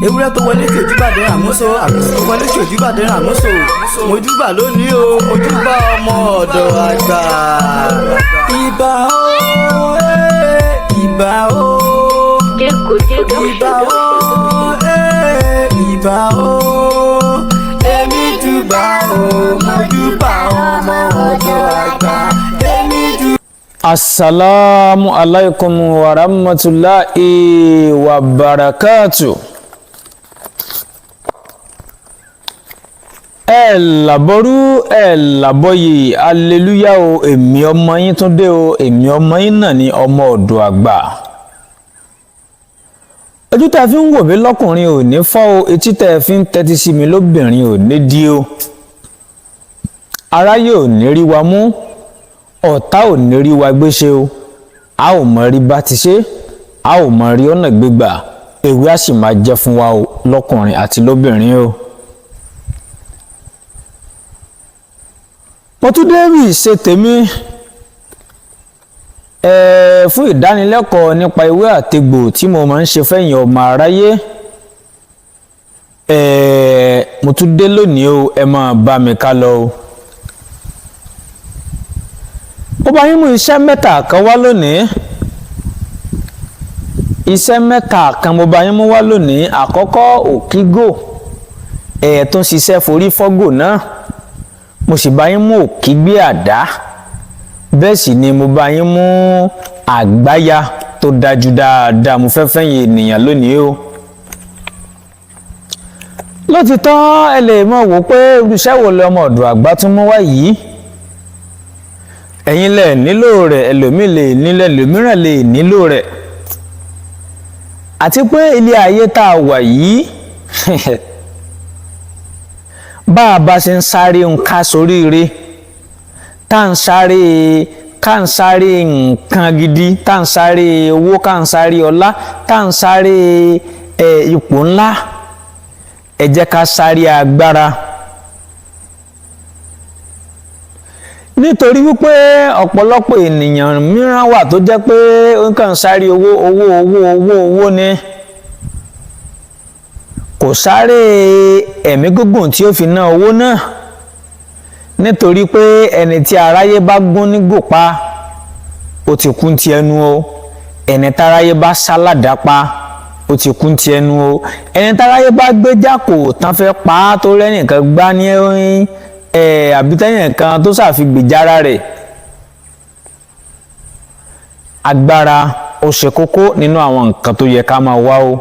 Ewúrẹ́ tó wọlé tí ojúbà dé ràmúso, àgùntàn tó wọlé tí ojúbà dé ràmúso. Mojúbà lónìí o, mojúbà ọmọ ọ̀dọ̀ àgbà. Ìbà o, ìbà o, ìbà o, ìbà o, èmi júbà o, mojúbà ọmọ ọ̀dọ̀ àgbà, èmi júbà. Assalamu alaikum wa rahmatulahi wa barakatu. Ẹ làbọrú, ẹ làbọyè, aleluya o. Èmi ọmọ yín tún dé o, èmi ọmọ yín náà ni ọmọ ọ̀dọ̀ àgbà. Ojú tẹ́ fi ń wò mí lọ́kùnrin ò ní fọ́ o, etí tẹ́ fi ń tẹ́tí sí mi lóbìnrin ò ní di o. Aráyé ò ní rí wa mú, ọ̀tá ò ní rí wa gbéṣe o. A ò mọ̀ rí bá ti ṣe, a ò mọ̀ rí ọ̀nà gbégbà, ewé á sì máa jẹ́ fún wa o, lọ́kùnrin àti lóbìnrin o. Mo tún dé rí ṣe tèmi fún ìdánilẹ́kọ̀ọ́ nípa ewé àtegbò tí mo máa ń ṣe fẹ́yìn ọmọ aráyé. Mo tún dé lónìí o, ẹ máa bá mi ká lọ o. Ó bá yín mú iṣẹ́ mẹ́ta kan wá lónìí. Iṣẹ́ mẹ́ta kan mo bá yín mú wá lónìí. Àkọ́kọ́, òkígò tó ń ṣiṣẹ́ forí fọ́gò náà. Mo sì bá yín mú òkígbé àdá. Bẹ́ẹ̀ sì ni mo bá yín mú àgbáyà tó dájú dáadáa. Mo fẹ́ fẹ́yìn ènìyàn lónìí o. Lótìtọ́ ẹ lè mọ̀ wò pé irúṣẹ́ wo lọmọ ọ̀dọ̀ àgbà tún mú wá yìí. Ẹ̀yin lẹ nílò rẹ̀, ẹlòmíì lè nílẹ̀, ẹlòmíràn lè nílò rẹ̀. Àti pé ilé ayé tá a wà yìí, bá a bá ṣe ń sáré nǹka sóríire, tá à ń sáré, ká ń sáré nǹkan gidi, tá à ń sáré owó, ká ń sáré ọlá, tá à ń sáré ipò ńlá, ẹ jẹ́ ká sáré agbára. Nítorí wípé ọ̀pọ̀lọpọ̀ ènìyàn mìíràn wà tó jẹ́ pé ó kàn sáré owó owó owó owó owó ni, kò sáré ẹ̀mí gígùn tí ó fi ná owó náà. Nítorí pé ẹni tí aráyé bá gún ní gòpa, ó ti kú ti ẹnu o. Ẹni táráyé bá sálàdá pa, ó ti kú ti ẹnu o. Ẹni táráyé bá gbé jákò tán fẹ́ pa á, tó rẹ́nìkan gbá ní àbí tẹ́yìn kan tó ṣàfigbèjára rẹ̀. Agbára ó ṣe kókó nínú àwọn nǹkan tó yẹ ká máa wá o.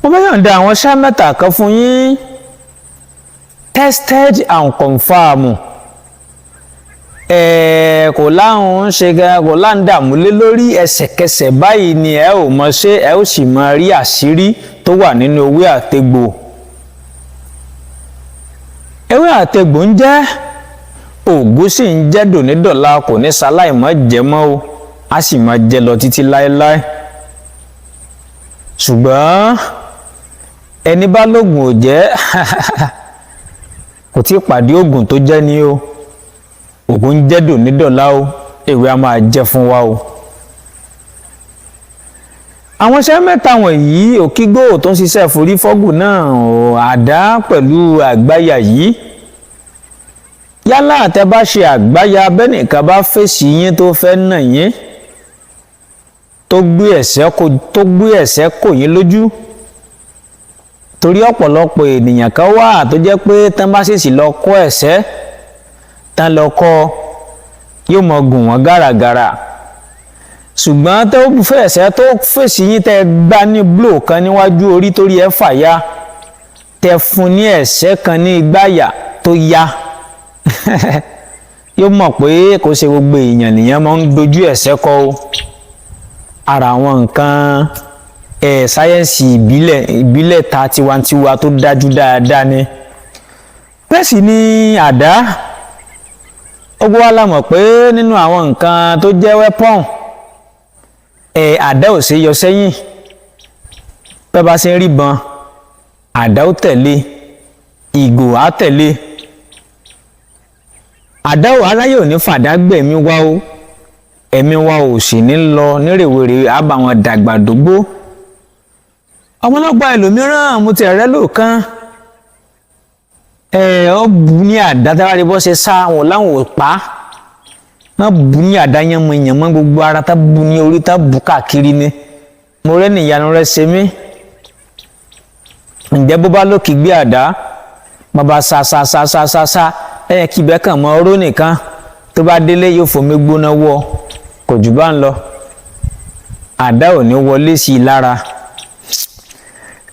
Mo fẹ́ yọ̀ǹda àwọn iṣẹ́ mẹ́ta kan fún yín, tested and confirmed. Kò láhùn ń ṣe gan, kò láhùn dààmú lé lórí. Ẹsẹ̀kẹsẹ̀ báyìí ni ẹ ò mọ̀ ṣe, ẹ ó sì máa rí àṣírí tó wà nínú ewé àtegbò. Ewé àtegbò ń jẹ́ ògùn, sì ń jẹ́ dònídọ̀la, kò ní ṣaláì má jẹ́ mọ́ o, á sì máa jẹ́ lọ títí láéláé. Ṣùgbọ́n ẹni bá lóògùn ò jẹ́, kò tí ì pàdé ògùn tó jẹ́ ni o. Ògùn ń jẹ́ dònídọ̀la o, ewé a máa jẹ́ fún wa o. Àwọn iṣẹ́ mẹ́ta wọ̀nyí, òkígbó tó ń ṣiṣẹ́ forí fọ́gùn náà, àdá pẹ̀lú àgbáyà yìí, yálà tẹ́ bá ṣe àgbáyà, bẹ́nìkan bá fèsì yín tó fẹ́ nà yín, tó gbé ẹ̀sẹ̀ kò yín lójú. Torí ọ̀pọ̀lọpọ̀ ènìyàn kan wà tó jẹ́ pé tán bá ṣèṣì lọ kọ́ ẹ̀sẹ̀, tán lọ kọ́, yóò mọ gùn wọ́n gàràgàrà. Ṣùgbọ́n tó fẹ̀sẹ̀ tó fèsì yín, tẹ́ gbá ní blow kan níwájú orí torí ẹ fàya, tẹ́ fún ní ẹ̀sẹ̀ kan ní igbáyà tó ya, yóò mọ̀ pé kò ṣe gbogbo èèyàn nìyẹn máa ń dojú ẹ̀sẹ̀ kọ o. Ara àwọn nǹkan sáyẹ́ǹsì ìbílẹ̀ ta tiwantiwa tó dájú dáadáa ni. Bẹ́ẹ̀ sì ni àdá. Ó gbọ́ wá la mọ̀ pé nínú àwọn nǹkan tó jẹ́ weapon, àdá ò ṣe yọ sẹ́yìn. Bẹ́ẹ̀ bá ṣe ń rí bọn, àdá ó tẹ̀lé, ìgò á tẹ̀lé. Àdáwò aráyé ò ní fàdá gbẹ̀mí wa o, ẹ̀mí wa ò sì ní lọ nírèwèrè àbàwọn dàgbà dógbó. Ọmọlọ́gba ẹlòmíràn mo ti rẹ́ lóòkan ẹ ọ bù ní àdá tí wọ́n rí bọ́ ṣe sá àwọn láwọn ò pa wọ́n bù ní àdá yánmọ́yánmọ́ gbogbo ara tá bù ní orí tá bù káàkiri ni. Mo rẹ́ nìyanu rẹ ṣe mí. Ǹjẹ́ bó bá lókì gbé àdá bàbá sa sa sa sa sa sa ẹ̀yẹ kí ibẹ̀ kàn mọ́ oró nìkan, tó bá délé yóò fomi gbóná wọ, kò jù bá ń lọ. Àdá ò ní wọlé sí i lára.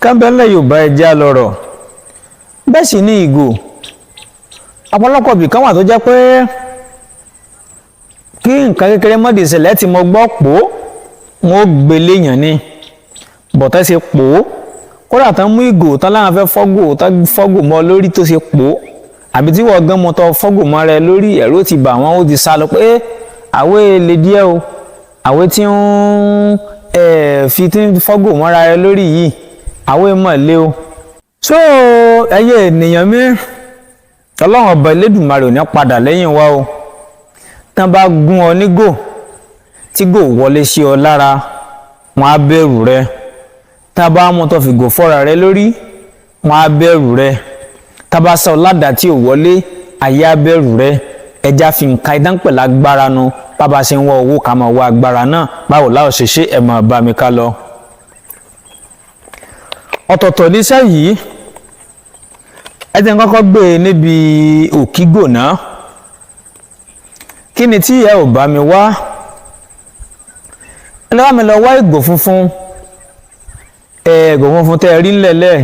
Kábẹ́lẹ̀ Yorùbá ẹja lọ̀rọ̀. Bẹ́ẹ̀ sì ni ìgò ọ̀pọ̀lọpọ̀ ibìkan wà tó jẹ́ pé kí nǹkan kékeré mọ́dì ìṣẹ̀lẹ̀ tí mo gbọ́ pò wọ́n ó gbélé yàn ni bọ̀tẹ́ ṣe pò ó, kódà tán mú ìgò tán láwọn fẹ́ fọ́gò tán fọ́gò mọ́ lórí tó ṣe pò ó, àbí tí wọ́n gán mọ́tọ́ fọ́gò mọ́ rẹ lórí, ẹ̀rọ ti bà wọ́n, ó ti sá lọ pé àwẹ̀ lè díẹ̀ o, àwẹ̀ tí ń fi tí ń fọ́gò mọ́ra rẹ lórí yìí, àwẹ̀ mọ̀ lé o. So ẹyẹ ènìyàn mi, Ọlọ́run ọba Elédùmarè ò ní padà lẹ́yìn wa o. Tán bá gún ọ nígò tí gò wọlé sí ọ lára, wọn á bẹ̀rù rẹ. Tá bá mú tó fi gò fọ́ra rẹ lórí, wọn á bẹ̀rù rẹ. Tá bá sọ ládàá tí ò wọlé, ayé á bẹ̀rù rẹ. Ẹja fi nǹkan idán pẹ̀lú agbára nu. Bàbá ṣe ń wá owó ká máa wá agbára náà. Báwo láò ṣe ṣe ẹ̀ máa bá mi ká lọ. Ọ̀tọ̀ọ̀tọ̀ níṣẹ́ yìí ẹ jẹ́ n kọ́kọ́ gbé e níbi òkígò náà. Kí ni tí ẹ ò bá mi wá? Ẹ lọ́wọ́ mi lọ wá ìgò funfun. Ìgò funfun tẹ́ ẹ rí ńlẹ̀lẹ̀,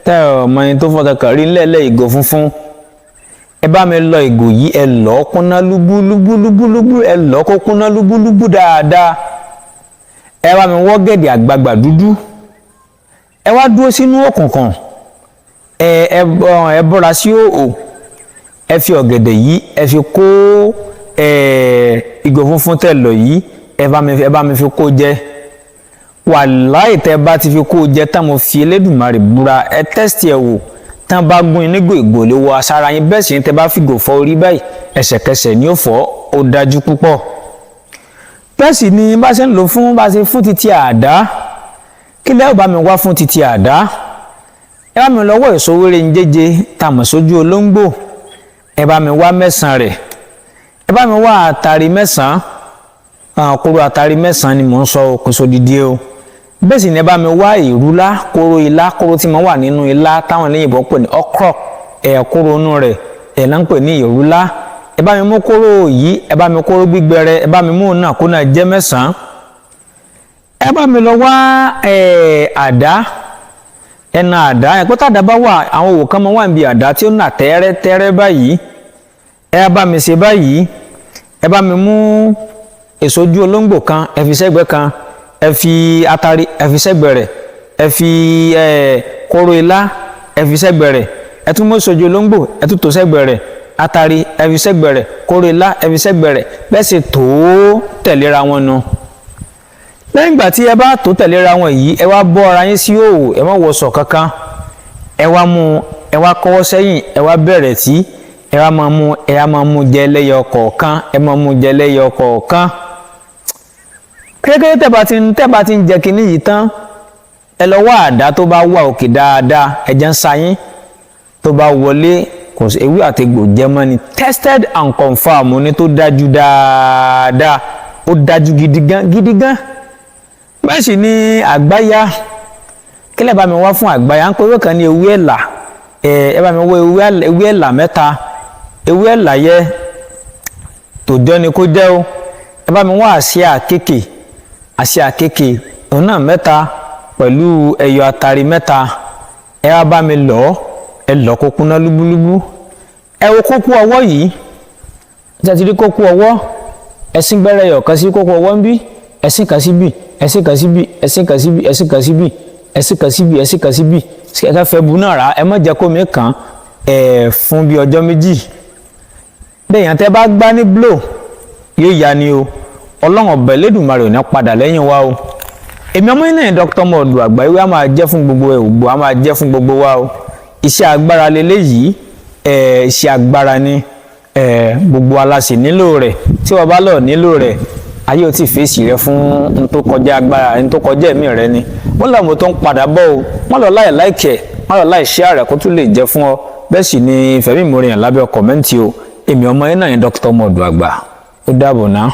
tẹ́ ẹ ọmọ yẹn tó fọ́tọ̀ kàn rí ńlẹ̀lẹ̀, ìgò funfun. Ẹ bá mi lọ ìgò yìí, ẹ lọ́ kúnná lúbúlúbúlúbú, ẹ lọ́ kó kúnná lúbúlúbú dáadáa. Ẹ bá mi wọ́ gẹ̀dẹ̀ àgbagbà dúdú. Ẹ wá dúró sínú òkùnkùn, ẹ bọ́ra sí òò, ẹ fi ọ̀gẹ̀dẹ̀ yìí, ẹ fi kó ìgò funfun tẹ́ lọ yìí, ẹ bá mi fi kó jẹ. Wàláì tẹ́ bá ti fi kó jẹ tán, mo fi Elédùmarè búra, ẹ tẹ́sítì ẹ wò, tán bá gún yín nígò, ìgò lè wọ aṣára yín. Bẹ́ẹ̀ sì ni tẹ́ bá fìgò fọ́ orí báyìí, ẹsẹ̀kẹsẹ̀ ni ó fọ́, ó dájú púpọ̀. Bẹ́ẹ̀ sì ni bá ṣe ń lò fún bá ṣe fún títí àdá. Kí lẹ́ ò bá mi wá fún títí àdá? Ẹ bá mi lọ́wọ́ èso wéré ń jẹ́jẹ́ tá a mọ̀ sójú olóńgbò, ẹ bá mi wá mẹ́sàn-án rẹ̀. Ẹ bá mi wá àtàrí mẹ́sàn-án, kóró àtàrí mẹ́sàn-án ni mò ń sọ, kò sódìdí o. Bẹ́ẹ̀ sì ni ẹ bá mi wá ìrúlá, kóró ilá, kóró tí mo wà nínú ilá táwọn eléyìnbó pè ní okra, ẹ̀ kóró inú rẹ̀ ẹ̀ là ń pè ní ìrúlá. Ẹ bá mi mú kóró yìí, ẹ bá mi kóró gbígbẹ rẹ̀, ẹ bá mi mú náà kó náà jẹ́ mẹ́sàn-án. Ẹ bá mi lọ wá àdá, ẹna àdá ẹ pé tàdá bá wà, àwọn òwò kan máa wà níbi àdá tí ó nà tẹ́rẹ́ tẹ́rẹ́ báyìí. Ẹ bá mi ṣe báyìí, ẹ bá mi mú èso ojú olóńgbò kan, ẹ fi sẹ́gbẹ́ kan, ẹ fi atari, ẹ fi sẹ́gbẹ́ rẹ̀, ẹ fi kóró ilá, ẹ fi sẹ́gbẹ́ rẹ̀, ẹ tún mú èso ojú olóńgbò, ẹ tún tò sẹ́gbẹ́ rẹ̀, atari, ẹ fi sẹ́gbẹ́ rẹ̀, kóró ilá, ẹ fi sẹ́gbẹ́ rẹ̀. Bẹ́ẹ̀ sì tó tẹ̀léra wọn nu. Lẹ́yìn ìgbà tí ẹ bá tó tẹ̀léra wọn yìí, ẹ wá bọ́ ara yín sí òwò, ẹ má wọṣọ kankan, ẹ wá mú, ẹ wá kọ́wọ́ sẹ́yìn, ẹ wá bẹ̀rẹ̀ tí ẹ wá máa mú, ẹ wá máa mú jẹ lẹ́yọ kọ̀ọ̀kan, ẹ máa mú jẹ lẹ́yọ kọ̀ọ̀kan. Kékeré tẹ́ bá ti ń jẹ kinní yìí tán, ẹ lọ wá àdá tó bá wà òkè dáadáa, ẹ jẹ́ ń sa yín tó bá wọlé, kò sí ewé àtegbò jẹ mọ́ ni. Tested and confirmed ni, tó dájú dáadáa, ó dájú gidi gan gidi gan. Bẹ́ẹ̀ sì ni àgbáyá. Kílẹ̀ bá mi wá fún àgbáyá? Ń pé ewé kan ní ewé ẹ̀là. Ẹ bá mi wá ewé ẹ̀là mẹ́ta. Ewé ẹ̀là yẹ tòjọ́ ni kó jẹ́ o. Ẹ bá mi wá àsíá kéèké, àsíá kéèké òun náà mẹ́ta pẹ̀lú ẹyọ atari mẹ́ta. Ẹ wá bá mi lọ̀, ẹ lọ̀ kó kúnná lúbúlúbú. Ẹ wo kókó ọwọ́ yìí, ṣe ti rí kókó ọwọ́? Ẹ̀sìn gbẹ́rẹ́ ẹyọ kan sí kókó ọwọ́ ń bí, ẹ̀sìn kan sí bí, ẹ̀sìn kan sí bí, ẹ̀sìn kan sí bí, ẹ̀sìn kan sí bí, ẹ̀sìn kan sí bí, ẹ̀sìn kan sí bí. Ẹ fẹ́ bu náà rà, ẹ má jẹ́ kó mi kàn ẹ̀ fún bí ọjọ́ méjì. Bẹ́ẹ̀ yẹn tẹ́ bá gbá ní blow yóò ya ni o. Ọlọ́run ọba Elédùmarè ò ní padà lẹ́yìn wa o. Èmi ọmọ yìí náà Dr. Mọ̀ọ́dù Àgbáyé á máa jẹ́ fún gbogbo ẹ̀, ògbó á máa jẹ́ fún gbogbo wa o. Iṣẹ́ agbára leléyìí, ẹ̀ iṣẹ́ agbára ni. Ẹ gbogbo aláṣẹ nílò rẹ̀. Tí wọ́n bá lọ nílò rẹ̀, ayé ò tí ì fèsì rẹ fún n tó kọjá agbára, n tó kọjá ẹ̀mí rẹ ni. Wọ́n làwọn tó ń padà bọ̀ o. Wọ́n lọ láì like ẹ̀, wọ́n lọ láì share rẹ̀ kó tún lè jẹ́ fún ọ. Bẹ́ẹ̀ sì ni fẹ̀mí ìmoore hàn lábẹ́ comment o. Èmi ọmọ yẹn náà ni Dr. Ọmọọ̀dọ̀ Àgbà. Ó dàbọ̀ náà.